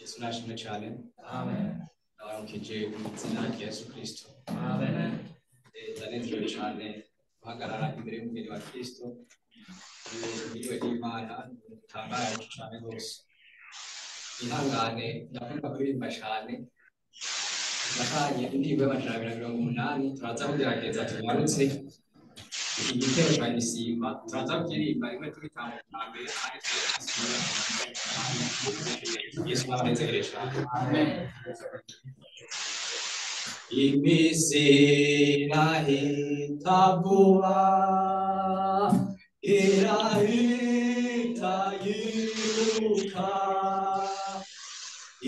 Yesu nashimwe cyane. Amen. Ndabaramukije mu izina rya Yesu Kristo. Amen. Ndanezerewe cyane guhagarara imbere y'umugeni wa Kristo. Biriwe n'Imana bitangaje cyane rwose. Ihangane, ndakunda kuririmba cyane. Ndakanye indirimbo y'280, turaza kugerageza tugarutse iki gitero cya gisimba, turaza kuririmba rimwe tubitambuka mbere ahandi tugasubira. Yesu nabanezere cyane. Amen. Iminsi irahita vuba, irahita yiruka,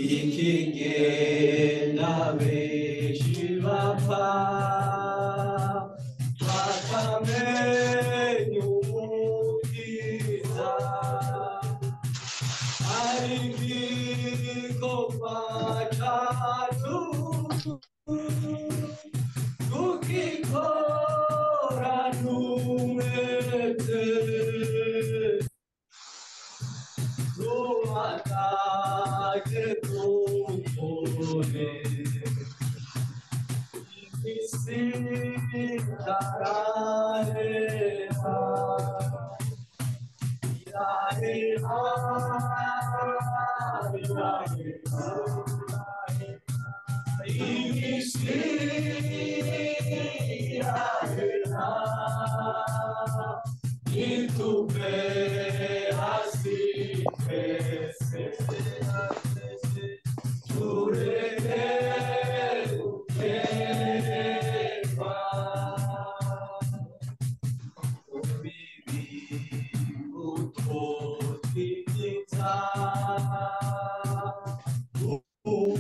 ikigenda benshi bapfa, batamenya Umukiza. Ariko igikorwa cacu tukikora n'umwete, tubatake dukore, isi itarahera, irahera, irahera, isi irahera, ituve hasi twese, tureke gukerwa. Imbuto twiza mu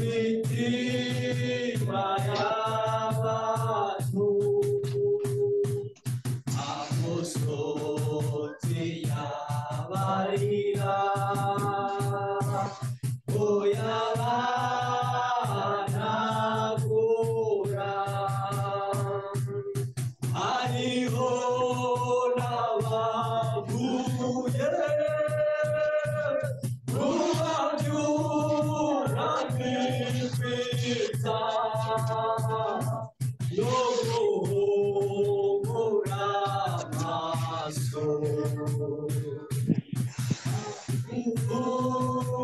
mitima y'abantu, amusozi y'abarira, oyabanagura, hariho n'abaguye rubabyura n'imfiza, no guhumura amaso.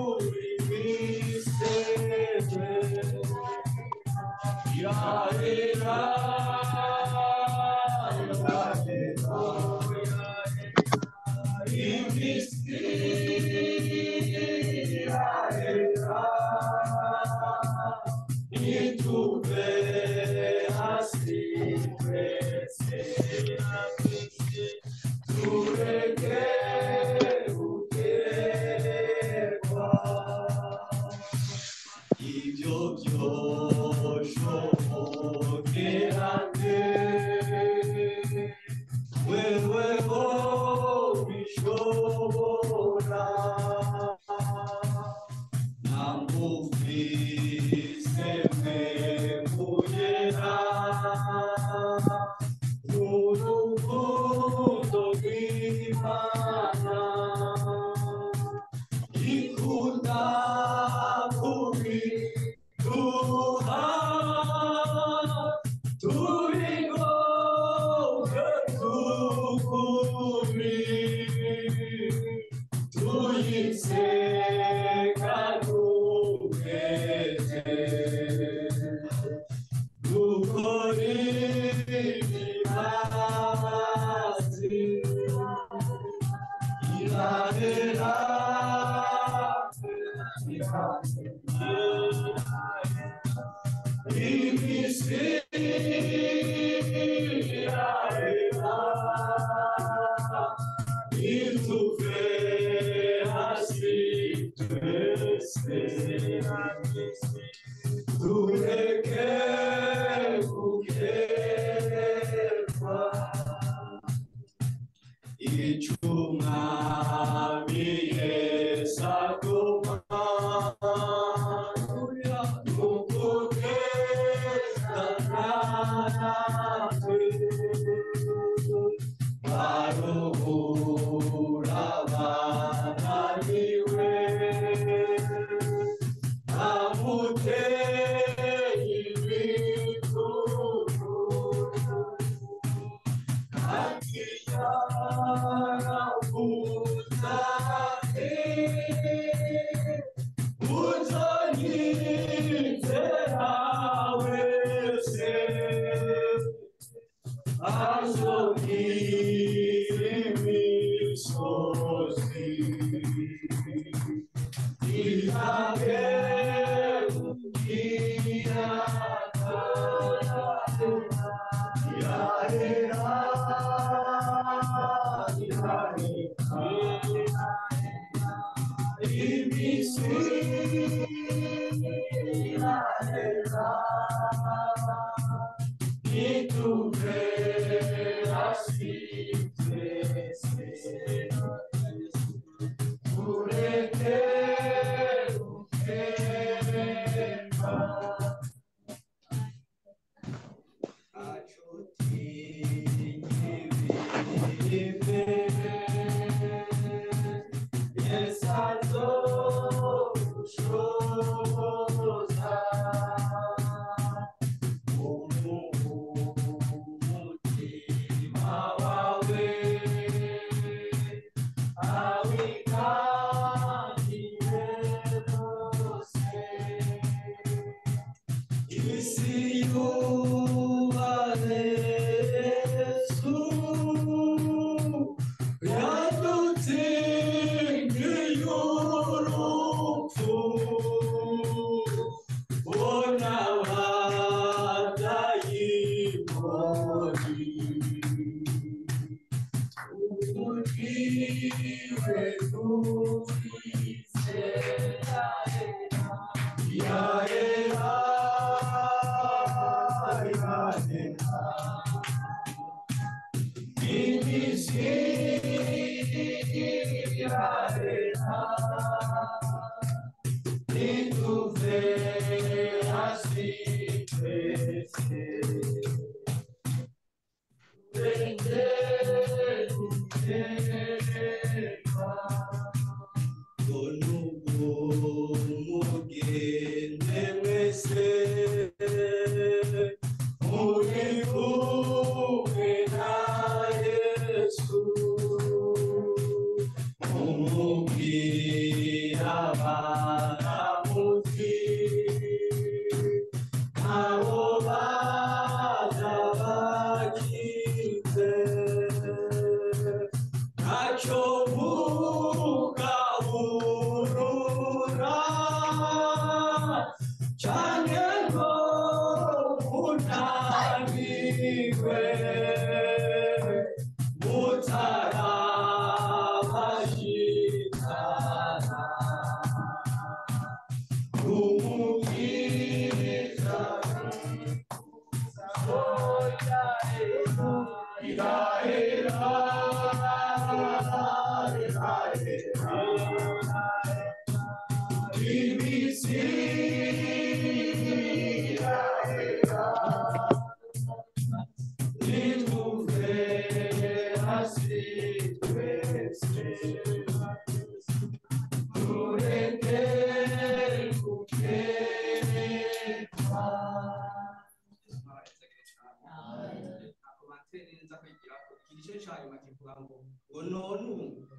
Uri misebe, irahera, irahera, imisi irahera, ituve hasi twese, tureke gukerwa. Ibyo byoshobokera nde? Wewe wobishobora, namufise mwemuyera, n'urukundo rw'Imana ikunda kubiduha, tubigoke tukuri, tuyiseka duheze, dukore imbabazi, irahera, imisi irahera, ituve hasi twese, tureke gukerwa. Icumwami Yesu aguma, nukugeza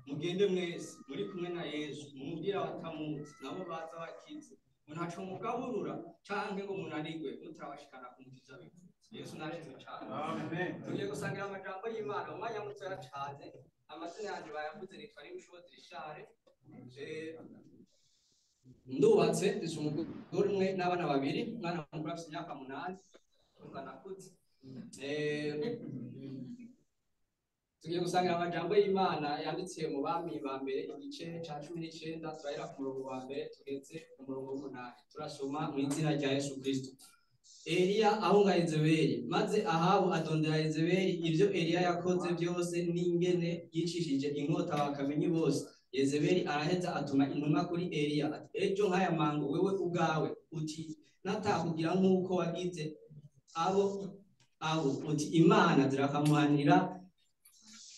Mugende mwese muri kumwe na Yesu mumubwira batamuzi nabo baza bakize ntaco mugaburura canke ngo munanirwe mutabashikana ku mukiza w'ipfutse. Yesu nashimwe cane. Amen. Tugiye gusangira amajambo y'Imana mu mwanya muto yacaze. Amazina yanje bayavuze, nitwa Nimushobozi Richard. Ndubatse, mfise umugore umwe n'abana babiri. Umwana mukuru afise imyaka 8, umwana akuze. Tugiye gusangira amajambo y'Imana yanditse mu Bami ba mbere igice ca 19, turahera ku murongo wa mbere tugeze ku murongo w'umunani. Turasoma mu izina rya Yesu Kristo. Eliya ahunga Yezebeli. Maze Ahabu atondera Yezebeli ivyo Eliya yakoze byose n'ingene yicishije inkota bakamenyi bose. Yezebeli araheza atuma intumwa kuri Eliya ati: ejo nk'aya mango wewe ubwawe uti natakugira nk'uko wagize abo uti Imana zirakamuhanira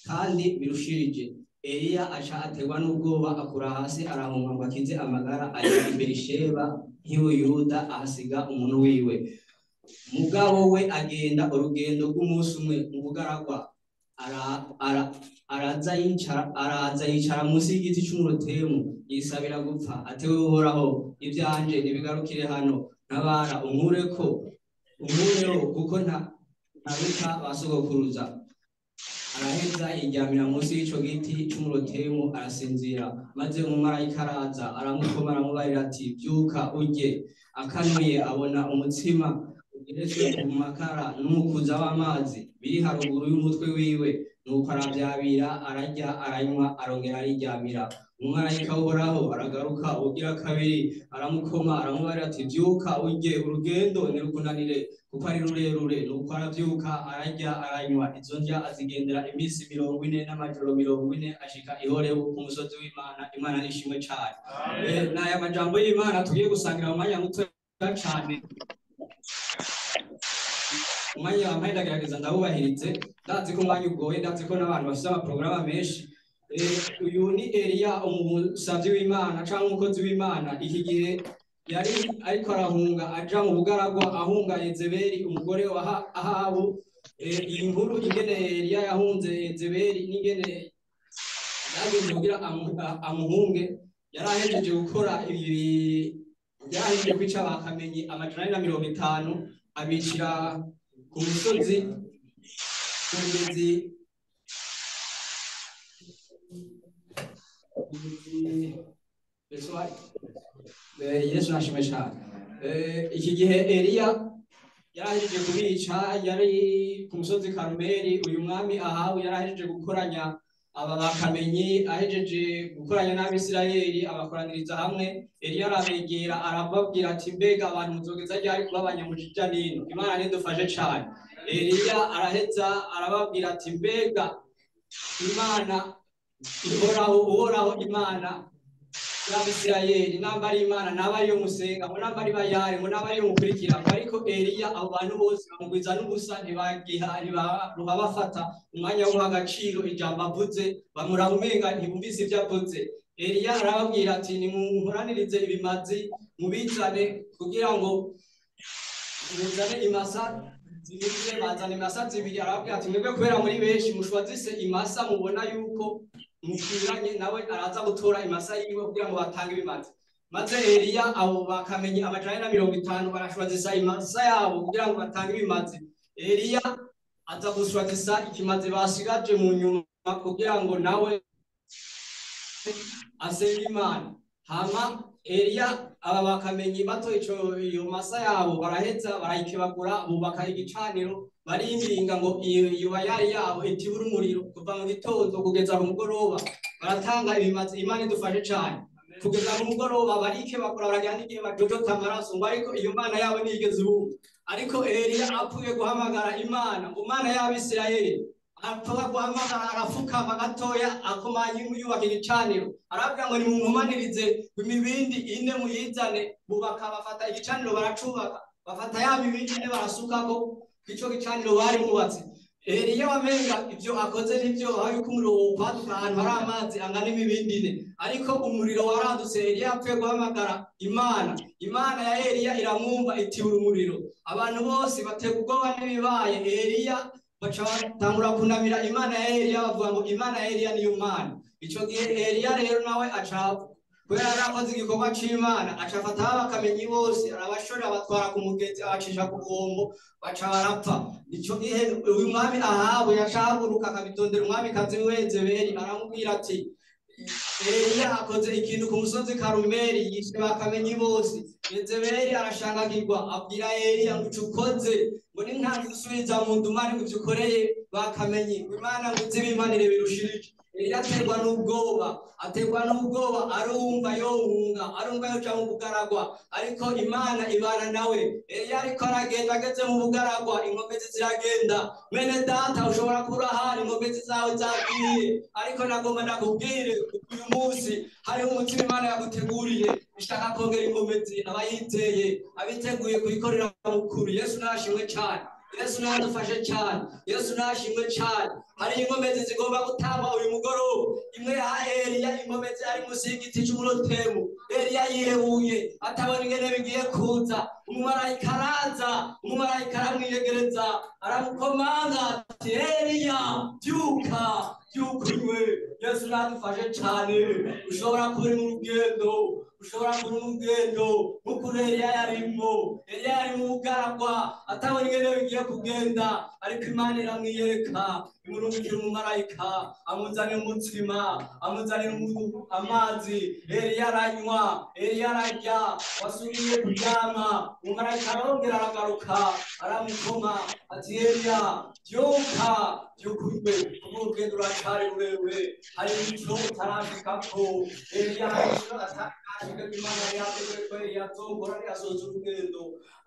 kandi birushirije. Eliya aca aterwa n'ubwoba akura hasi arahunga ngo akize amagara, ajya i Berisheba nk'Ubuyuda ahasiga umuntu wiwe. Mugabo we agenda urugendo rw'umunsi umwe mu bugaragwa, araza yicara munsi y'igiti c'umurotemu yisabira gupfa. Atewe Uhoraho, ivyanje ntibigarukire hano, ntabara unkureho kuko ntaruta ba sogokuruza. Araheza yiryamira munsi y'ico giti c'umurotemu arasinzira. Maze umumarayika araza aramukoma aramubarira ati: "Vyuka urye." Akanuye abona umutsima ugeretswe ku makara n'umukuza w'amazi biri haruguru y'umutwe wiwe. Nuko aravyabira, ararya, aranywa, arongera ariryamira. Umumarayika w'Uhoraho aragaruka ubugira kabiri aramukoma aramubarira ati: "Vyuka urye, urugendo ntirukunanire kuko ari rurerure." Nuko aravyuka, ararya, aranywa. Izo ndya azigendera iminsi 40 n'amajoro 40, ashika i Horebu ku musozi w'Imana. Imana nishimwe cane. N'aya majambo y'Imana tugiye gusangira mu mwanya mutoya cane. Umwanya wampaye ndagerageza ndawubahirize, ndazi ko umwanya ugoye, ndazi ko n'abantu bafise amaporogaramu menshi. Uyu ni Eliya, umusavyi w'Imana canke umukozi w'Imana. Iki gihe yari ariko arahunga aja mu bugaragwa, ahunga Yezebeli umugore wa Ahabu. Iyi nkuru ingene Eliya yahunze Yezebeli n'ingene yagenze kugira amuhunge, yari ahejeje gukora ibi, yarahejeje kwica bakamenyi 450, abicira ku musozi ku mugezi. Yesu nashimwe cane. Iki gihe Eliya yarahejeje kubica, yari ku musozi Karumeli. Uyu mwami Ahabu yarahejeje gukoranya aba bakamenyi, ahejeje gukoranya n'Abisirayeli abakoraniriza hamwe. Eliya arabegera arababwira ati: "Mbega abantu muzogeza ryari kuba abanyamujija nino?" Imana nidufashe cane. Eliya araheza arababwira ati: "Mbega Imana ihoraho, Uhoraho Imana y'Abisirayeli, namba ari Imana naba ariyo musenga, ngo namba ari Bayali, ngo naba ariyo mukurikira." Ariko Eliya abo bantu bose bamugwiza n'ubusa, ntibagiha ntibaruha bafata umwanya wo guha agaciro ijambo avuze, bamuraba umenga ntibumvise ivyo avuze. Eliya arababwira ati: "Nimunkoranirize ibimazi mubizane kugira ngo muzane imasa zibiri." Bazana imasa zibiri. Arababwira ati: "Mwebwe kubera muri benshi mushwazise imasa mubona yuko mukwiranye." Nawe araza gutora imasa yiwe kugira ngo batange ibimazi. Maze Eliya abo bakamenyi 450 barashwazisa imasa yabo kugira ngo batange ibimazi. Eliya aza gushwazisa ikimazi basigaje mu nyuma kugira ngo nawe asenge Imana. Hama Eliya aba bakamenyi bato ico iyo masa yabo baraheza barayikebagura, bubaka igicaniro, baringinga ngo iyo bayari yabo itibura umuriro kuva mu gitondo kugeza ku mugoroba. Baratanga ibimazi. Imana idufashe cane. Kugeza ku mugoroba barikebagura, barajyana n'igihe bajojota amaraso ngo ariko iyo Mana yabo ntiyigeze ibumva. Ariko Eliya apfuye guhamagara Imana ngo Mana y'Abisirayeli, apfa guhamagara arafukama gatoya, akomanya yubaka igicaniro, arabwira ngo nimunkomanirize imibindi ine muyizane. Bubaka, bafata igicaniro baracubaka, bafata ya mibindi ine barasukako ico gicaniro bari bubatse. Eliya wamenga ivyo akoze nivyo, aho yuko umuriro wokwaduka ahantu hari amazi angana imibindi ine, ariko umuriro waradutse. Eliya apfuye guhamagara Imana, Imana ya Eliya iramwumva itibura umuriro. Abantu bose baterwa ubwoba n'ibibaye. Eliya baca batangura kunamira Imana ya Eliya, bavuga ngo Imana ya Eliya niyo Mana. Ico gihe Eliya rero nawe aca, kubera yari akoze igikorwa c'Imana, aca afata abakamenyi bose arabashorera, abatwara ku mugezi, abacisha ku bwombo, baca barapfa. Ico gihe uyu mwami Ahabu yaca ahaguruka akabitondera umwamikazi wiwe Yezebeli, aramubwira ati: "Eliya akoze ikintu ku musozi Karumeli, yishe bakamenyi bose." Yezebeli arashangagirwa, abwira Eliya ngo: "Ico ukoze ngo ni nta gusubiza mu ndumane, ngo ivyo ukoreye bakamenyi, ngo Imana ngo izibimanire birushirije." Eliya aterwa n'ubwoba, aterwa n'ubwoba, arumva yohunga, arumva yoja mu bugaragwa, ariko Imana ibana nawe. Eliya ariko aragenda, ageze mu bugaragwa inkomezi ziragenda. Mwene data, ushobora kuba ahari inkomezi zawe zagiye, ariko nagomba ndakubwire uyu munsi hariho umutima Imana yaguteguriye, ishaka kongera inkomezi abayizeye, abiteguye kuyikorera mukuru. Yesu nashimwe cane. Yesu nadufashe cane. Yesu nashimwe cane. Hari inkomezi zigomba gutangwa uyu mugoroba. Imwe ya Eliya, inkomezi ari munsi y'igiti c'umurotemu. Eliya yihebuye atabona ingene bigiye kuza. Umumarayika araza, umumarayika aramwiyegereza, aramukomanga ati: "Eliya, vyuka, vyuka unywe." Yesu nadufashe cane. Ushobora kuba uri mu rugendo, ushobora kuba uri mu rugendo nk'uko Eliya yarimwo. Eliya yari mu bugaragwa atabona ingene bigiye kugenda, ariko Imana iramwiyereka. Imurungikira umumarayika amuzanira umutsima, amuzanira amazi. Eliya aranywa, Eliya ararya, wasubiye kuryama. Umumarayika arongera aragaruka aramukoma ati Eliya byuka, byukurwe, kuko urugendo ruracari rurerure, hari ico utarashikako. Eliya hari ico atarashikako, Imana yateguye ko Eliya azokora ntiyasoza urugendo,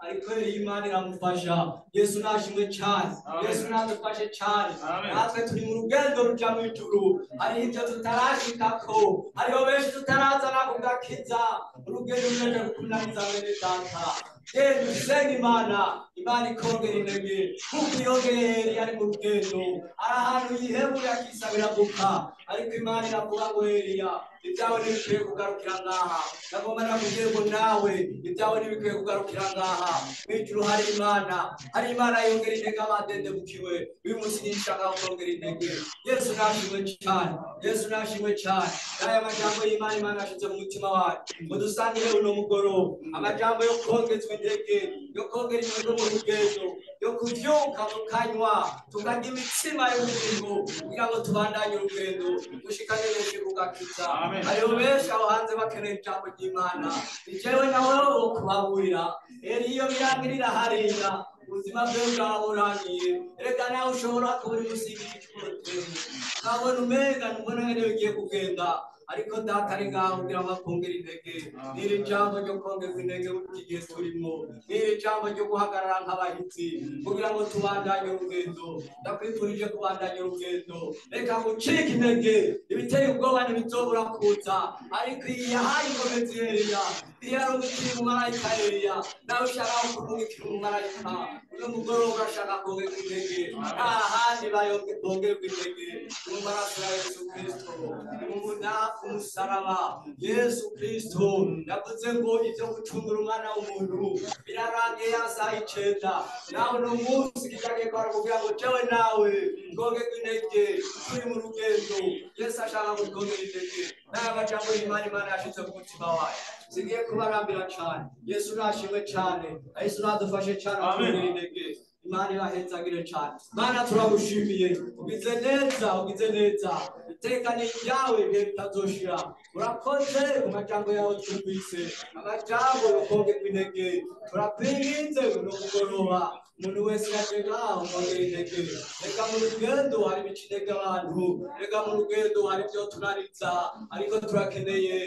ariko Eliya Imana iramufasha. Yesu nashimwe cane, Yesu nadufashe cane. Natwe turi mu rugendo ruja mw'ijuru, hariho ivyo tutarashikako, hariho benshi tutarazana ku gakiza. Urugendo rureje kukunaniza mwene data. Genda usenge Imana, Imana ikongera intege, kuko iyongeye Eliya ari mu rugendo, ari ahantu yihebura akisabira gupfa, ariko Imana iravuga ngo Eliya ibyawe ntibikwiye kugarukira ngaha. Nagomba nakubwire ngo nawe ibyawe ntibikwiye kugarukira ngaha. Mw'ijuru hari Imana, hari Imana yongera intege abadendebukiwe. Uyu munsi nishaka kongera intege. Yesu nashimwe cyane, Yesu nashimwe cyane. N'aya majambo y'Imana Imana yashize mu mutima wacu ngo dusangire uno mugoroba, amajambo yo kongezwa intege, yo kongera intege mu rugendo, yo kuvyuka tukanywa tukarya imitsima y'ubugingo kugira ngo tubandanye urugendo dushikane benshi ku gakiza. Hariho benshi aho hanze bakeneye ijambo ry'Imana, ni jewe nawe wo kubaburira. Eliya iyo birangirira hariya, ubuzima bwe bwaba burangiye. Erega nawe ushobora kuba uri munsi y'igiti cy'umutini, ukabona umenga ntubona ngene bigiye kugenda, ariko data ari ngaho kugira ngo akongere intege. N'iri jambo ryo kongerwa intege muri iki gihe turimo, n'iri jambo ryo guhagarara nk'abahitsi kugira ngo tubandanye urugendo. Ndakwifurije kubandanya urugendo, reka gucika intege. Ibiteye ubwoba ntibizobura kuza, ariko iyi yahaye inkomezi Eliya, iyo yarungikira umumarayika Eliya, nawe ushaka kurungikira umumarayika uno mugoroba urashaka kongerwa intege. Nta handi bongerwa intege, ni mu maraso ya Yesu Kristo, ni mu umusaraba. Yesu Kristo yavuze ngo ivyo gucungura umwana w'umuntu birarangiye ya saha 9. Nawe uno munsi kijagiye kwara kugira ngo jewe nawe twongerwe intege, turi mu rugendo. Yesu ashaka kutwongera intege. N'aya majambo y'Imana Imana yashize mu mutima wayo, zigiye kubarambira cane. Yesu nashimwe cane, Yesu nadufashe cane atwongera intege. Imana ibahezagire cane. Mana turagushimiye, ugize neza, ugize neza. Iteka ni iryawe ibihe bitazoshira. Urakoze ku majambo yawe twumvise, amajambo yo kongerwa intege. Turakwinginze uno mugoroba, umuntu wese yaje ngaho kongera intege. Reka mu rugendo hari ibica intege abantu, reka mu rugendo hari ibyo tunariza, ariko turakeneye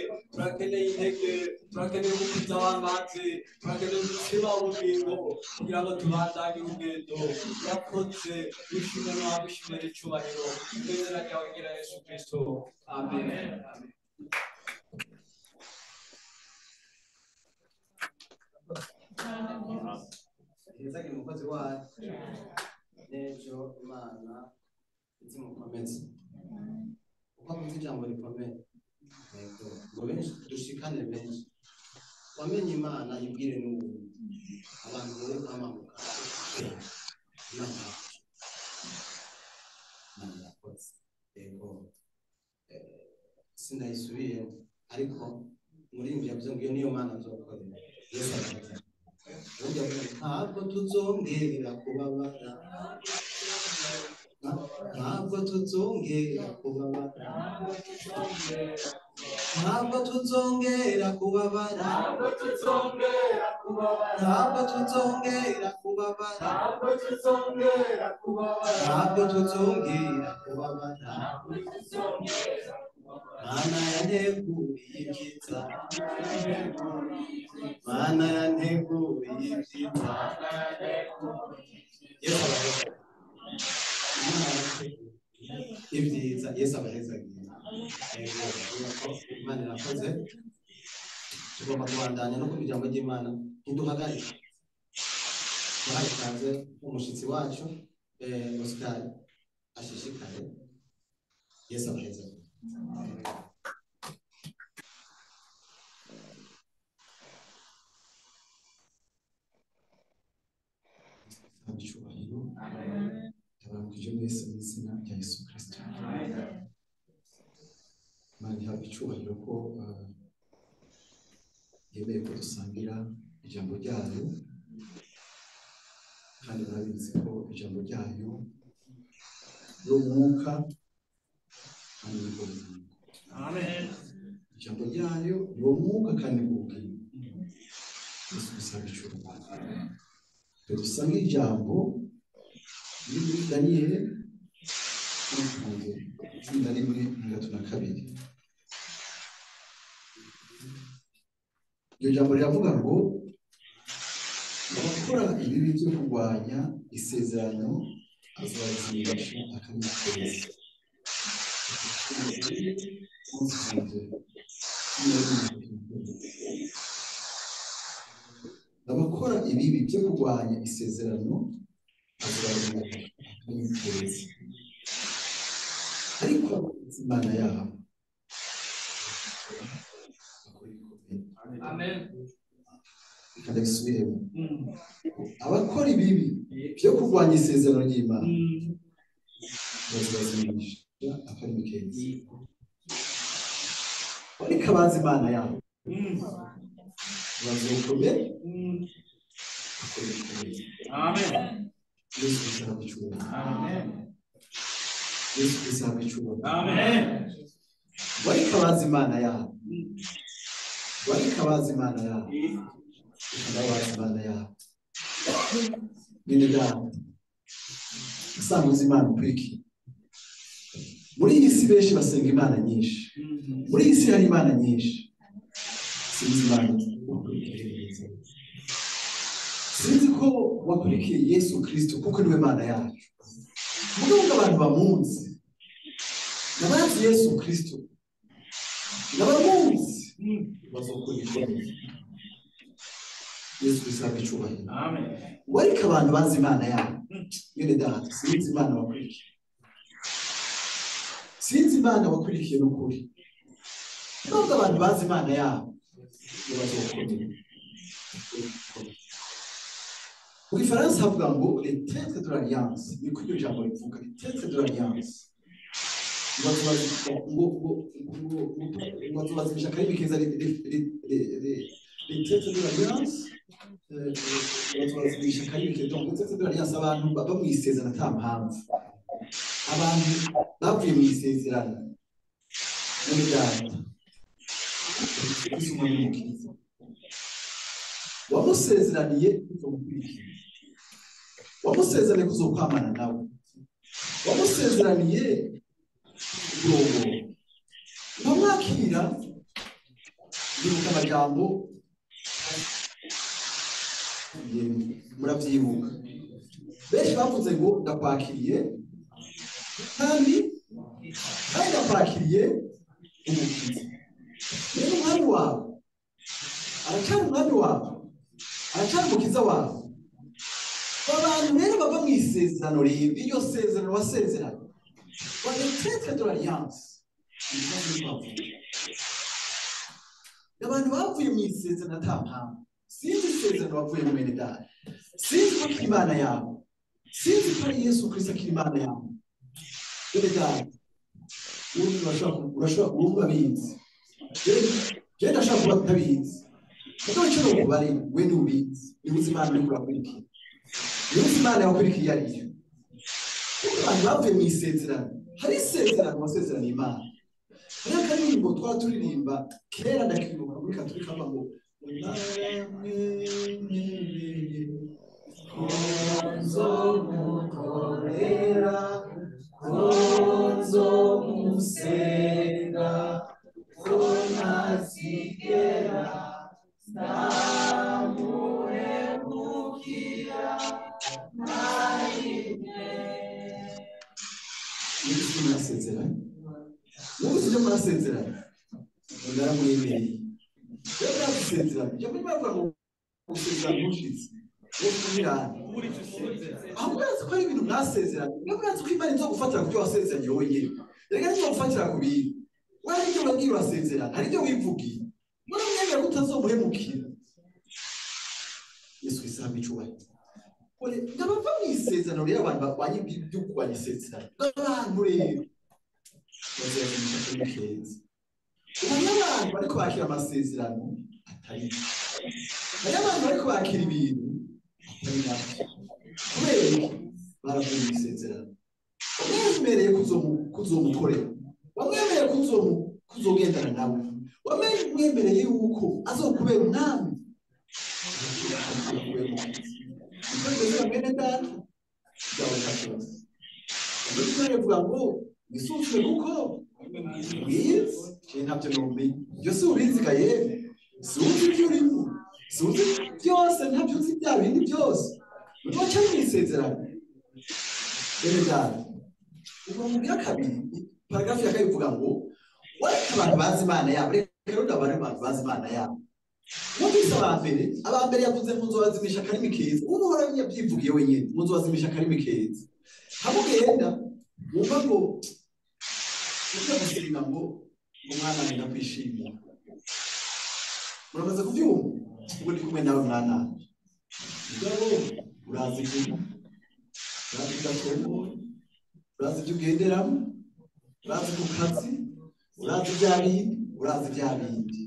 intege, turakeneye umukiza w'amazi, turakeneye umutima w'ubugingo kugira ngo tubandanye urugendo. Urakoze, wishimwe n'uwawe, wishimwe n'icyubahiro, mu izina ryawe ngira Yesu Kristo, amen. Hezagire umukozi wayo n'ejo Imana izimukomeze, kuko avuze ijambo rikomeye. Yego, ngo benshi dushikane benshi. Wamenye Imana ibwire n'uwundi, abantu bere kwamamuka. Imana yakoze. Yego, sindayisubiyemo, ariko umuririmbyi yavuze ngo iyo niyo Mana nzokorera. Yesu arakoze. Ntabwo tuzongera kubabara, ntabwo tuzongera kubabara, ntabwo tuzongera kubabara, ntabwo tuzongera kubabara, ntabwo tuzongera kubabara, ntabwo tuzongera kubabara. Mana yanteguriye ibyiza, Mana yanteguriye ibyiza. Yesu abaheza ibyiza, Yesu abahezagiye. Imana irakoze, tugomba kubandanya no kumva ijambo ry'Imana, ntiduhagarike. Duhaye ikaze umushitsi wacu Oscar ashishikare. Yesu abahezagiye. Icyubahiro ndabaramukije mwese mu izina rya Yesu Kristo. Imana ihabwa icyubahiro ko yemeye ko dusangira ijambo ryayo, kandi murabizi ko ijambo ryayo Niwo mwuka kandi nibwo bugingo. Amen. Ijambo ryayo niwo mwuka kandi nibwo bugingo. Yesu Kristo ahabwe icubahiro. Dusange ijambo riri muri Daniyeli 11:32. Iryo jambo riravuga ngo abakora ibibi byo kurwanya isezerano azazimisha akamwikoreza. Abakora ibibi byo kurwanya isezerano azazimisha akamwikoreza, ariko Imana yabo. Amen. Reka ndabisubiremo. Abakora ibibi byo kurwanya isezerano ry'Imana bazazimisha akarimi keza, ariko abazi Imana yabo bazokomera bakora ibikomeye. Amen. Yesu Kristo ahabwe icubahiro. Amen. Yesu Kristo ahabwe icubahiro. Amen. Ariko abazi Imana yabo, ariko abazi Imana yabo, abazi Imana yabo. Mwene data, usanga uzi Imana ukwirikiye. Muri iyi si benshi basenga Imana nyinshi. Muri iyi si hari Imana nyinshi. Sinzi Imana wakurikiye neza. Sinzi ko wakurikiye Yesu Kristo kuko niwe Mana yacu. Mugabo abantu bamunzi, nabazi Yesu Kristo, nabamunzi bazokora ibikomeye. Yesu Kristo ahabwe icubahiro. Amen. Ariko abantu bazi Imana yabo, mwene data, sinzi Imana wakurikiye. Sinzi Imana wakurikiye n'ukuri. Nubwo abantu bazi Imana yabo, bazokomera. Mu Gifaransa havuga ngo les traîtres de l'alliance, niko iryo jambo rivuga, les traîtres de l'alliance. Ngo bazobazimisha akarimi keza, les traîtres de l'alliance, bazobazimisha akarimi keza. Donc les traîtres de l'alliance, abantu bava mu isezerano ata mpamvu, abantu bavuye mu isezerano. Mwene data, Yesu umwami n'umukiza wamusezeraniye kuzomukurikira, wamusezeraniye kuzokwamana nawe, wamusezeraniye kurongora. Ntamwakira, ndibuka amajambo, muravyibuka. Benshi bavuze ngo ndakwakiriye kandi ndakwakiriye umukiza. Rero umwami wawe aracyari umwami wawe, aracyari umukiza wawe. Abantu rero bava mu isezerano rero, iryo sezerano wasezeranye, les traîtres de l'alliance, abantu bavuye mu isezerano ata mpamvu. Sinzi isezerano bavuye mu mwene data, sinzi ko akiri Imana yawe, sinzi ko ari Yesu Kristo akiri Imana yawe. Mwene data, urashobora kuba abizi, jewe ndashobora kuba ntabizi, kuko icyo nokubari we ntubizi, niba uzi Imana uriko urakurikira, niba uzi Imana yakurikiye ariyo. Kuko abantu bavuye mu isezerano, hari isezerano wasezeraniye Imana. Hari akaririmbo twaba turirimba kera, ndakibuka muri Katolika bavuga ngo naramwemereye ko nzomukorera, ko nzomusenga, ko ntazigera ndamuhemukira na rimwe. Mwese murasezeranye, mwese ibyo murasezeranye, naramwemereye. Rero murasezeranye, ibyo muri bavuga ngo gusezerana ntushitse, wo kunyirana. Aho murazi ko ari ibintu mwasezeranye, niyo murazi ko Imana izogufatira ku byo wasezeranye wowe nyene. Reka ntizogufatira ku bintu. Wowe hari ibyo wagiye urasezerana, hari ibyo wivugiye. Muramwemera ko utazomuhemukira. Yesu Kristo ahabwe icubahiro. Ndabava mu isezerano rero, abantu barwanya ibyo kurwanya isezerano. Abantu rero bazazimisha akarimi keza. Ubu n'abantu bariko bakira amasezerano atari yo. Hari abantu bariko bakira ibintu atari navyo. Kubera iki? Baravuye mu isezerano. Bamwe Wamwemereye kuzomukorera, wamwemereye kuzogendana nawe, wamwemereye yuko azokubera umwami. Mwene data byawe ngo wisuzume kuko wize ntabyo numenye ibyo si ubizi yemwe, si uzi ibyo urimo, si uzi byose, ntabyo uzi bya bindi byose ntuca mu isezerano. Bene data, umurongo wa kabiri paragrafu ya kabiri ivuga ngo wareka abantu bazi Imana yabo. Reka rero abantu bazi Imana yabo. Mwumvise abambere yavuze mu nzu bazimisha akarimi keza. Ubu uhora yabyivugiye wenyine mu nzu bazimisha akarimi keza. Hamugenda wumva ngo ujya gusenga ngo umwana wenda kwishimira. Muramaze kubyumva? Ubwo ndi kumwe nawe mwana. Mugabo urazi ibyo, urazi udatomboye, urazi ibyo ugenderamo, urazi ku kazi, urazi bya bindi, urazi bya bindi.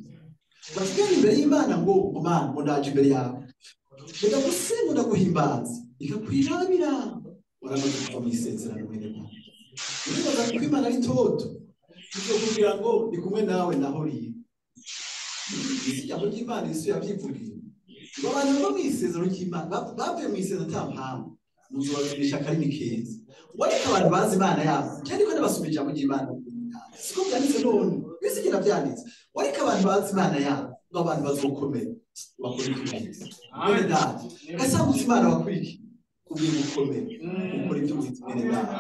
Batugenda imbere y'Imana ngo Mana ngo ndaje imbere yawe, ndagusenga ndaguhimbaza, ikakwirabira. Waramaze kuva mu isezerano mwene data. Uribaza ko Imana ari toto, izokubwira ngo ndi kumwe nawe naho uri. Ijambo ry'Imana Yesu yabyivugiye ngo abantu bava mu isezerano ry'Imana bavuye mu isezerano ata mpamvu, muzobazimisha akarimi keza. Wareka abantu bazi Imana yabo. Cyane ko ndabasoma ijambo ry'Imana, siko byanditse none, bisigera byanditse. Wareka abantu bazi Imana yabo ngo abantu bazokomera bakora ibyo byiza. Mwene data, gasanguza Imana wakwiki ugiye gukomera ukora ibyo byiza. Mwene data,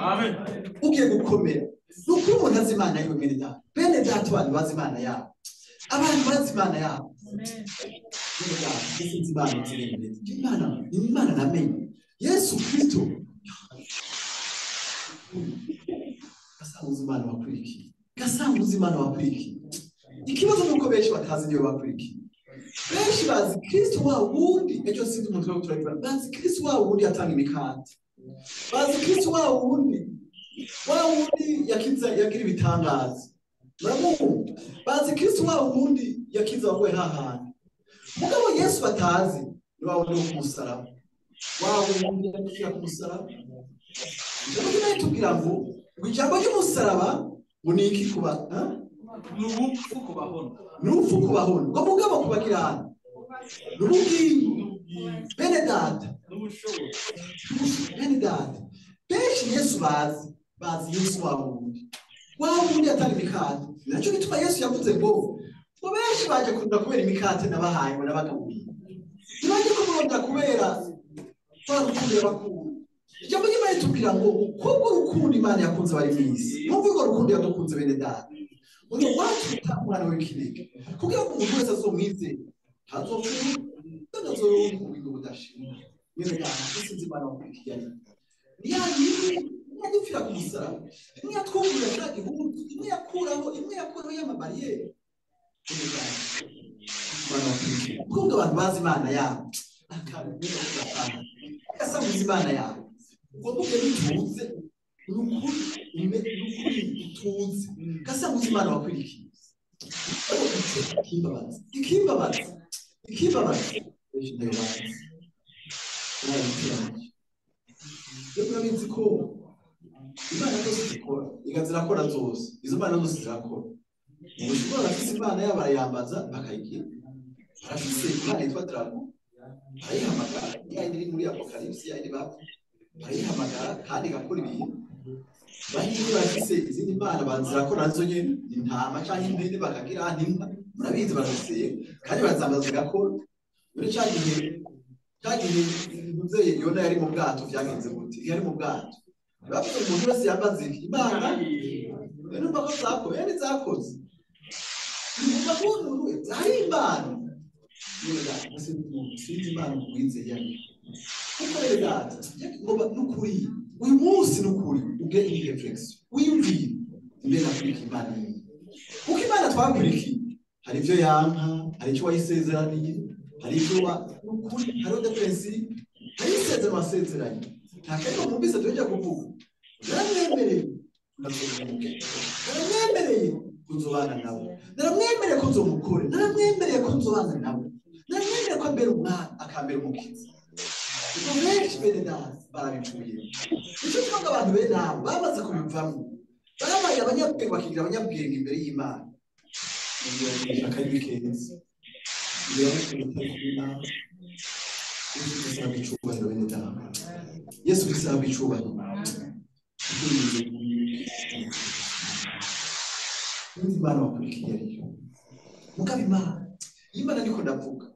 ugiye gukomera ni ukuri umuntu azi Imana yiwe. Mwene data, bene data, abantu bazi Imana yabo, abantu bazi Imana yabo. Mwene data, sinzi Imana nzi Imana, Imana namenye Yesu Kristo. Gasanguza Imana wakurikiye, gasanguza Imana wakurikiye. Ikibazo nuko benshi batazi niyo bakurikiye. Benshi bazi Kristo wa wundi, ejo sinzi umuntu wo turagira, bazi Kristo wa wundi atanga imikate, bazi Kristo wa wundi yakiza yagira ibitangaza, muramuzi, bazi Kristo wa wundi yakiza abagoye hahantu. Mugabo Yesu batazi ni wa wundi wo ku musaraba, wa wundi yakiza ku musaraba. Ijambo ry'Imana ritubwira ngo ijambo ry'umusaraba ngo ni iki kuba ni urupfu kubahona, ni urupfu kubahona, ngo mugabo kubagira hano ni ubugingo. Bene data, bene data, benshi Yesu bazi Yesu wa wundi atanga imikate. Nacyo gituma Yesu yavuze ngo benshi baje kurunda kubera imikate nabahaye ngo nabagaburiye, ntibajye kumurondera kubera rwa rukundo yabakunda. Ijambo ry'Imana ritubwira ngo kubwo urukundo Imana yakunze abari mu isi, numva urwo rukundo yadukunze bene data, ngo watuta umwana w'ikinege kugira ngo umuntu wese azomwizere ntazopfa azoronka ubugingo budashira. Mwene data, sinzi Imana wakurikiye ari ni ya yindi imwe yadupfira ku musaraba, imwe yatwungurira cya gihugu, imwe yakuraho y'amabariyeri. Mwene data, Imana wakurikiye kuko abantu bazi Imana yabo, agasanguza Imana yabo. Ubwo mvuge bituze ni ukuri utuze gasanguza Imana wakurikiye. Ikimbabaza benshi ndayo bazi. Rero murabizi ko Imana zose zikora, zirakora zose, izo mana zose zirakora. Ubushobora barafise Imana yabo barayambaza bakayigira. Barafise Imana yitwa Drago, barayihamagara, ya yindi iri muri Apokalipsi, ya yindi bapfa, barayihamagara kandi igakora ibintu. Bahindi barafise izindi mana bazirakora nazo nyene, intama canke impene bakagira n'inka, murabizi barazisenga kandi barazambaza zigakora. Muri ca gihe Muvyeyi Yona yari mu bwato vyagenze gute? Yari mu bwato. Bavuze umuntu wese yambaza iki? Imana numva ko zakoze, yari zakoze. Numva ko umuntu wese hari Imana. Sinzi Imana wizeye yari. Kuko rero data, ngo nukuri, uyu munsi nukuri ugire iyi reflexion. Wiyumvire mbe nakurikiye Imana iyi. Kuko Imana twakurikiye, hari ivyo yanka, hari icyo wayisezeraniye, hari ivyo nukuri, hariho defensi, hari isezerano wasezeranye. Nta kariko mwumvise tuhejeje kuvuga. Naramwemereye naramwemereye kuzobana nawe, naramwemereye ko nzomukore, naramwemereye ko nzobana nawe, naramwemereye ko ambera umwana akambera umukiza. Ubwo benshi bene data barabipfuye. Nicyo gituma ngo abantu bene abo bamaze kubivamo, babaye abanyabwenge, bakigira abanyabwenge imbere y'Imana. Akarimi keza Yesu Kristo ahabwe icubahiro bene data. Yesu Kristo ahabwe icubahiro. Sinzi Imana wakurikiye ariyo. Mugabo Imana, Imana niko ndavuga.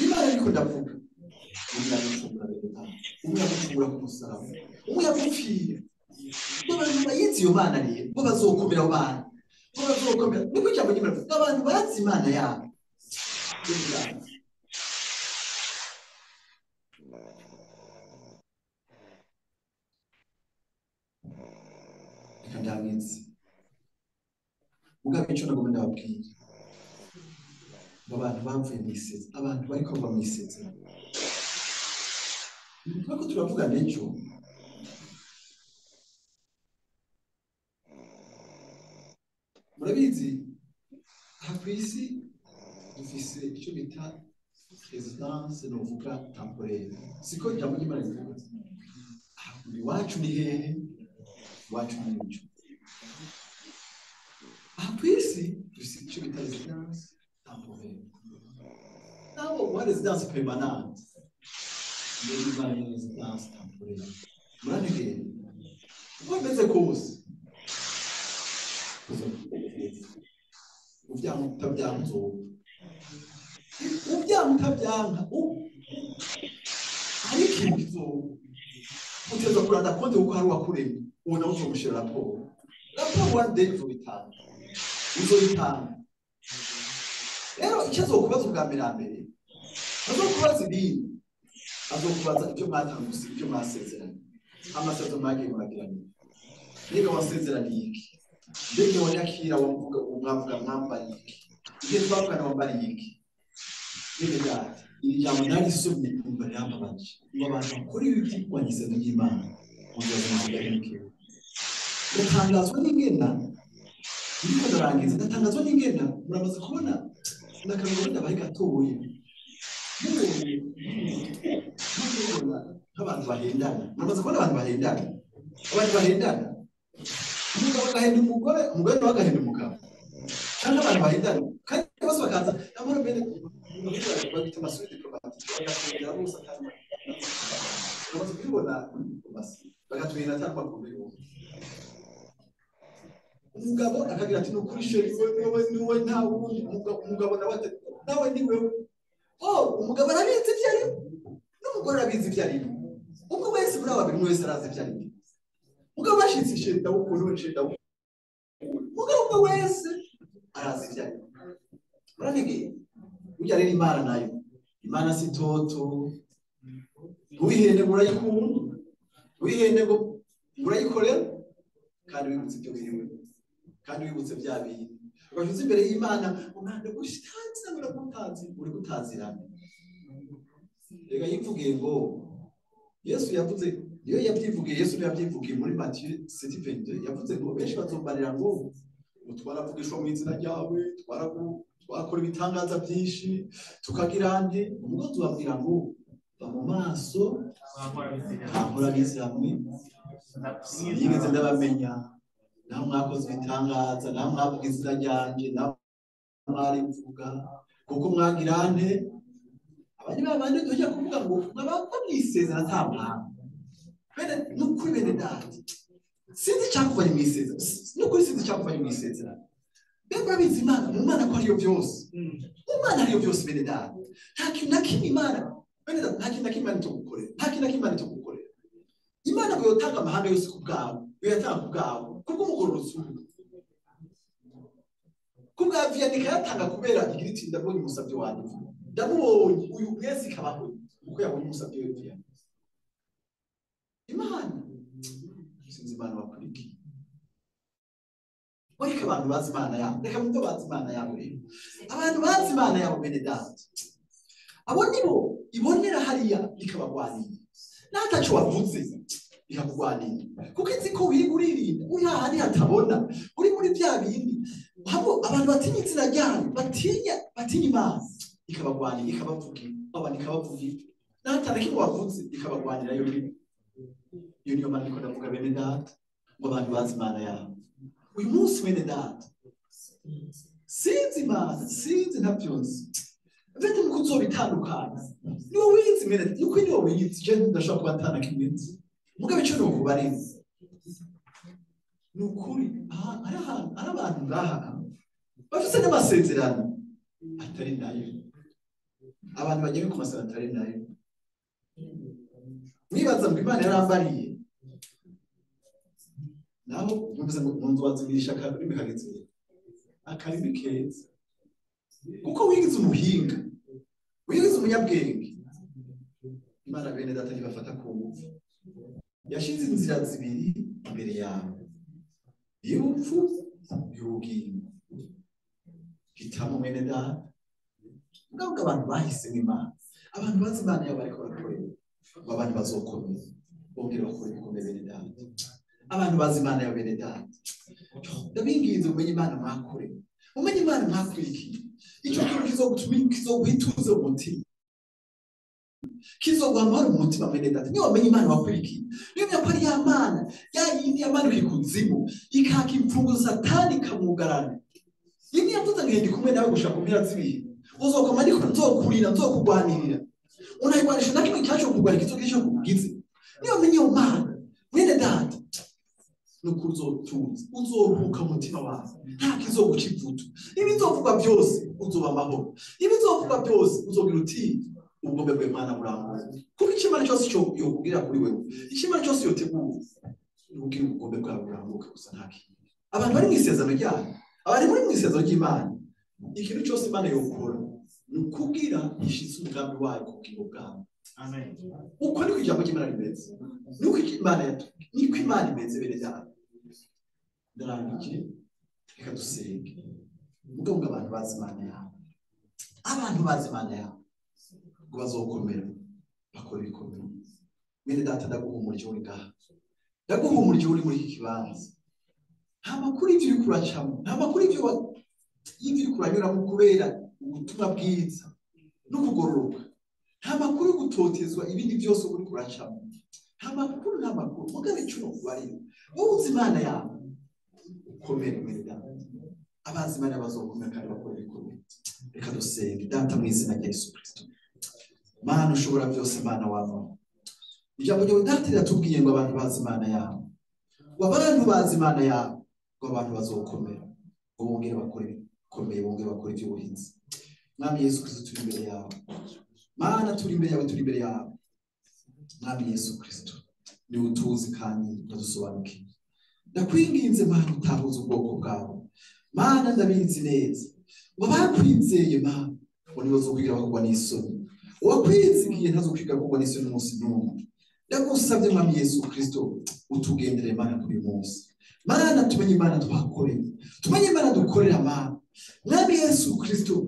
Imana niko ndavuga. Umwe yagucungura bene data. Umwe yagucungura ku musaraba. Umwe yagupfira. Abantu bayizi iyo Mana rero, bo bazokomera abo bantu. Bo bazokomera. Niko ijambo ry'Imana rivuga. Abantu bazi Imana yabo. Reka ndabitse. Mugabo icyo nagomba ndababwira. Ngo abantu bavuye mu isezerano, abantu bariko bava mu isezerano. Turiko turavuga n'ejo. Murabizi, aha kw'isi dufise icyo bita residence novuga temporaire. Siko ijambo ry'Imana rivuga. Aha iwacu ni hehe? Iwacu ni mw'ijuru. Aha kw'isi dufise icyo bita residence temporaire. Nabo wa residence permanente. Mbere y'Imana ni residence temporaire. Murantegera? Uko bimeze kose. Uvyanka utabyanka uzopfa. Uvyanka utabyanka hari ikintu kizoba. Uteza kuranda konti kuko hari uwakuremye. Uwo nawe uzomushira raporo. Raporo one day uzoyitanga. Uzoyitanga. Rero icyo azokubaza ubwa mbere na mbere, azokubaza ibindi. Azokubaza ibyo mwatanguse, ibyo mwasezeranye. Amasezerano mwagiye muragirana. Mbega wasezeraniye iki? Mbega wanyakira wavuga mwavuga mwambariye iki? Igihe twavugana wambariye iki? Bene data, iri jambo narisomye numva rirambabaje. Ngo abantu bakora ibi by'irwanya isezerano ry'Imana, ngo bazamugaruke. Ndatangazwa n'ingena, ndiko ndarangiza, ndatangazwa n'ingena, muramaze kubona n'akarorero ndabaye gatoye. Mubonye mubona nk'abantu bahendana, muramaze kubona abantu bahendana, abantu bahendana. Umugabo agahenda umugore, umugore nawe agahenda umugabo. Cyangwa abantu bahendana, kandi bose bakaza, amahoro bene babita amasuri diplomatique, bagatwengera bose atari. Muramaze kubibona diplomasi, bagatwengera atari makuru. Umugabo akagira ati nukuri sheri wewe niwe nta wundi, umugabo nawe ati nawe ni wewe. Oh, umugabo arabizi ibyo arimo, n'umugore arabizi ibyo arimo. Umwe wese muri aba babiri, umwe wese arazi ibyo arimo. Mugabo bashitse sheri ndawukunda, uwo sheri ndawukunda. Mugabo umwe wese arazi ibyo arimo. Murantegeye? Burya rero Imana nayo, Imana si toto. Wihende ngo urayikunda, wihende ngo urayikorera, kandi wibutse ibyo biriwe, kandi wibutse bya bintu. Ugashyitse imbere y'Imana, umwana gushitanze uragutanze, uri gutazirana. Reka yivugiye ngo Yesu yavuze, iyo yabyivugiye, Yesu yabyivugiye muri Matthieu 7:22, yavuze ngo benshi bazombarira ngo twaravugishwa mu izina ryawe, twakora ibitangaza byinshi, tukagira nde? Umugozi ubabwira ngo va mu maso nkora hamwe, sinigeze ndabamenya, naho mwakoze ibitangaza, naho mwavuga izina ryanjye, naho mwarivuga, kuko mwagira nte? Abandi babandi tujya kuvuga ngo mwaba mwisezera nta mpamvu. Bene nukuri bene data, sinzi icyakuvanye mu isezerano, nukuri sinzi icyakuvanye mu isezerano. Mbega urabizi Imana, mu Mana ko ariyo byose. Mu Mana ariyo byose bene data. Nta kintu na kimwe Imana, bene data, nta kintu na kimwe Imana itogukorera. Nta kintu na kimwe Imana itogukorera. Imana ngo yotanga amahanga yose ku bwawe, yoyatanga ku bwawe, kubw'umugororotsi umwe. Ku bwa Vianney ikayatanga kubera igira iti ndabonye umusabyi wanjye. Ndamubonye uyu mwese ikabaho kuko yabonye umusabyi we Vianney. Imana sinzi Imana wakurikiye. Ariko abantu bazi Imana yabo, reka mumve bazi Imana yabo rero. Abantu bazi Imana yabo bene data, abo nibo ibonera hariya ikabagwanira. N'ataco wavuze ikakugwanira. Kuko izi ko wirirwa uririnda, uri hahandi hatabona, uri muri bya bindi. Habo abantu batinya izina ryayo, batinya Imana, ikabagwanira, ikabavugira, abantu ikabavugira. N'atana kimwe wavuze ikabagwanira yo nyine. Iyo niyo mana ndiko ndavuga bene data, ngo abantu bazi Imana yabo. Uyu munsi bene data, sinzi Imana, sinzi ntabyo nzi. Mfite mu kuzobitandukanya. Niwe wizi mwene, nuko niwe wizi, je ndashobora kuba atana kimwe nzi. Mugabe ico nokubarinzi. Ni ukuri, hari abantu ngaha bafise n'amasezerano atari nayo. Abantu bagiye ku masezerano atari nayo. Mwibaza ngo Imana yarambariye. Naho mwumvise ngo mu nzu bazimisha akarimi kageze. Akarimi keza. Kuko wigize umuhinga, wigize umunyabwenge. Imana bene data ntibafata ku ngufu. Yashize inzira zibiri imbere yawe. Y'urupfu, y'ubugingo. Hitamo mwene data. Mugabo abantu bahisemo Imana. Abantu bazi Imana yabo bariko barakorera. Ngo abantu bazokomera. Bongere bakore ibikomeye bene data. Abantu bazi Imana yabo bene data. Ndabinginze umenye Imana mwakoreye. Umenye Imana mwakurikiye. Ico kintu kizogutuma kizoguha ituze mu mutima. Kizoguha amahoro mu mutima mwene data. Niyo wamenye Imana wakurikiye. Niyo wamenya ko ari ya Mana, ya yindi yamanuka ikuzimu, ikaka imfunguzo Satani ikamwugarana. Yindi yavuze ngo ndi kumwe nawe gushaka ku mpera z'ibihe. Uzokoma ariko nzokurira, nzokugwanirira. Unayigwanisha na kimwe cyacu kugwana ikizogira ico kugize. Niyo wamenye iyo Mana, mwene data, nukuri uzotuza, uzoruhuka mu mutima wawe. Nta kizoguca ivutu. Ibizovugwa byose uzoba amahoro. Ibizovugwa byose uzogira uti ubugombe bw'Imana burambuye. Kuko icyo Imana cyose yokubwira kuri wewe, icyo Imana cyose yotegura, ubwira ubugombe bwawe burambuke gusa nta kindi. Abantu bari mu isezerano ryayo, abari muri mu isezerano ry'Imana, ikintu cyose Imana yokora ni ukubwira ishitse umugambi wayo ku bugingo bwawe. Amen. Uko niko ijambo ry'Imana rimeze. Niko Imana yatubwiye, niko Imana imeze bene data. Ndarangije, reka dusenge. Mugabo ngo abantu bazi Imana yabo. Abantu bazi Imana yabo ngo bazokomera bakora ibikomeye. Mwene data ndaguhumurije uri ngaha. Ndaguhumurije uri muri iki kibanza. Nta makuru y'ivyo uriko uracamo, nta makuru y'ivyo uriko uranyuramo kubera ubutumwa bwiza no kugororoka. Nta makuru yo gutotezwa ibindi byose uriko uracamo. Nta makuru, nta makuru. Mugabe ico nokubarira. Wowe uzi Imana yawe. Ukomere mwene data. Abazi Imana bazokomera kandi bakora ibikomeye. Reka dusenge. Data mu izina rya Yesu Kristo. Mana ushobora byose, Mana w'amahoro. Ijambo ryawe data riratubwiye ngo abantu bazi Imana yabo. Ngo abantu bazi Imana yabo, ngo abantu bazokomera, ngo bongere bakore ibikomeye, bongere bakore iby'ubuhinzi. Mwami Yesu Kristo turi imbere yawe. Mana turi imbere yawe, turi imbere yawe. Mwami Yesu Kristo, ni utuzi kandi uradusobanukiwe. Ndakwinginze Mana utahuza ubwoko bwawe. Mana ndabizi neza. Ngo bakwizeye Mana, ngo ntibazokwigira bakugwa n'isoni. Uwakwizigiye ntazokwiga kugwa n'isoni umunsi n'umwe. Ndagusabye Mwami Yesu Kristo utugendere Mana kuri uyu munsi. Mana tumenye Imana twakoreye. Tumenye Imana dukorera Mana. Mwami Yesu Kristo,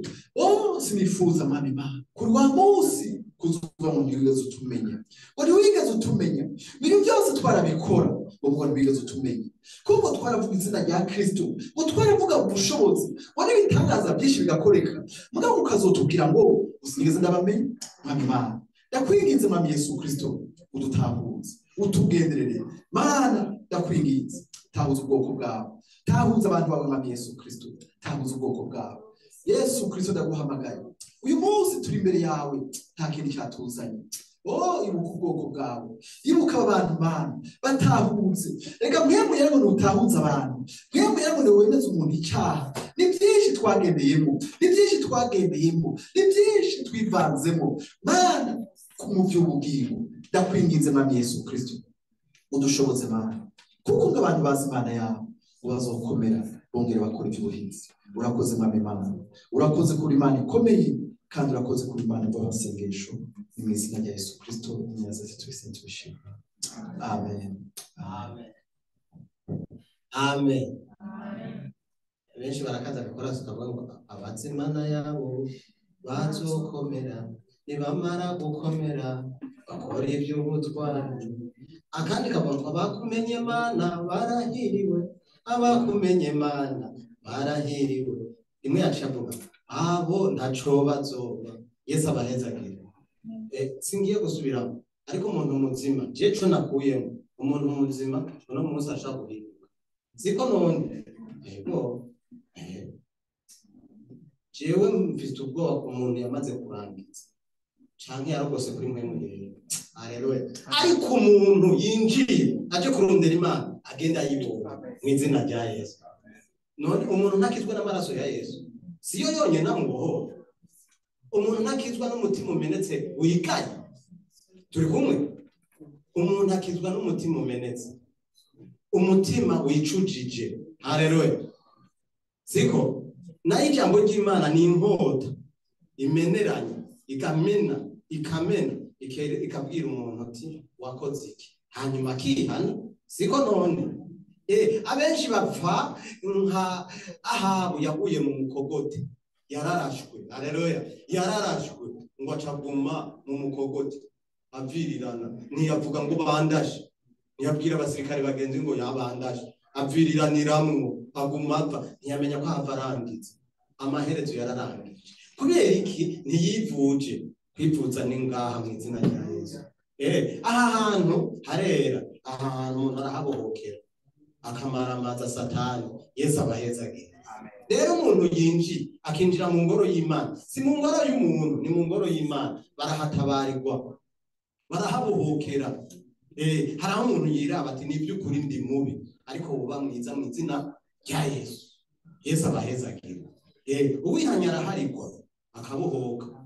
sinifuza Mwami Mana kuri wa munsi kuzuva mu ntiwigeze utumenya. Ngo ntiwigeze utumenya. Ibintu byose twarabikora, ngo ntiwigeze utumenya. Kuko twaravuga izina rya Kristo, ngo twaravuga ubushobozi, ngo n'ibitangaza byinshi bigakoreka. Mugabo ukazotubwira ngo usinigeze ndabamenya. Mwami Mana, ndakwinginze Mwami Yesu Kristo udutahuze, utugenderere. Mana ndakwinginze, tahuza ubwoko bwawe, tahuza abantu bawe Mwami Yesu Kristo, tahuza ubwoko bwawe. Yesu Kristo ndaguhamagaye. Uyu munsi turi imbere yawe, nta kintu cyatuzanye. Ibuka ubwoko bwawe, ibuka abantu Mana batahutse. Reka mwemwe rero ngo utahuze abantu, mwemwe rero ngo wemeze umuntu icyaha. Ni byinshi twagendeyemo, ni byinshi twagendeyemo, ni byinshi twivanzemo. Mana mu by'ubugingo ndakwinginze Mwami Yesu Kristo udushoboze Mana, kuko ngo abantu bazi Imana yabo ngo bazokomera bongere bakora iby'ubuhinzi. Urakoze Mwami Mana, urakoze kuri Imana ikomeye, kandi urakoze kuri Imana imva amasengesho. Ni mu izina rya Yesu Kristo Umunyazazi twese tubishima. Amen. Amen. Amen. Benshi barakaza bikora tukavuga ngo abazi Imana yabo bazokomera, nibamara gukomera bakora iby'ubutwari. Akandi kavuga ngo abakumenye Mana barahiriwe, abakumenye Mana barahiriwe. Rimwe yaciye avuga abo ntaco bazoba. Yesu abahezagire. Singiye gusubiramo, ariko umuntu muzima je co nakuyemo, umuntu muzima uno munsi ashaka guhinduka, siko none? Yego. Jewe mfite ubwoba ku muntu yamaze kurangiza canke yarogose kuri mwe murere. Haleluya. Ariko umuntu yinjiye aje kurondera Imana agenda yibonye mu izina rya Yesu. None umuntu ntakizwa n'amaraso ya Yesu, siyo yonyine amubohora. Umuntu ntakizwa n'umutima umenetse wigaye. Turi kumwe? Umuntu akizwa n'umutima umenetse, umutima wicujije. Haleluya. Siko? Nayo ijambo ry'Imana ni inkota imeneranye, ikamena, ikamena, ikabwira umuntu ati wakoze iki, hanyuma akihana. Siko none? Abenshi bapfa nka Ahabu yaguye mu mukogote, yararashwe. Haleluya. Yararashwe ngo acaguma mu mukogote avirirana, ntiyavuga ngo bandashe, ntiyabwira abasirikare bagenzi ngo yabandashe, aviririranamwo aguma apfa, ntiyamenya ko ahava arangiza. Amaherezo yararangije. Kubera iki? Ntiyivuje. Kwivuza ni ngaha mu izina rya Yesu. Aha hantu harera, aha hantu umuntu arahabohokera akamaramaza Satani. Yesu abahezagira. Rero umuntu yinjiye akinjira mu ngoro y'Imana, si mu ngoro y'umuntu, ni mu ngoro y'Imana, barahatabarirwa, barahabohokera. Hari aho umuntu yiraba ati ni iby'ukuri ndi mubi, ariko uba mwiza mu izina rya Yesu. Yesu abahezagira. Uwihanye araharigwa akabohoka.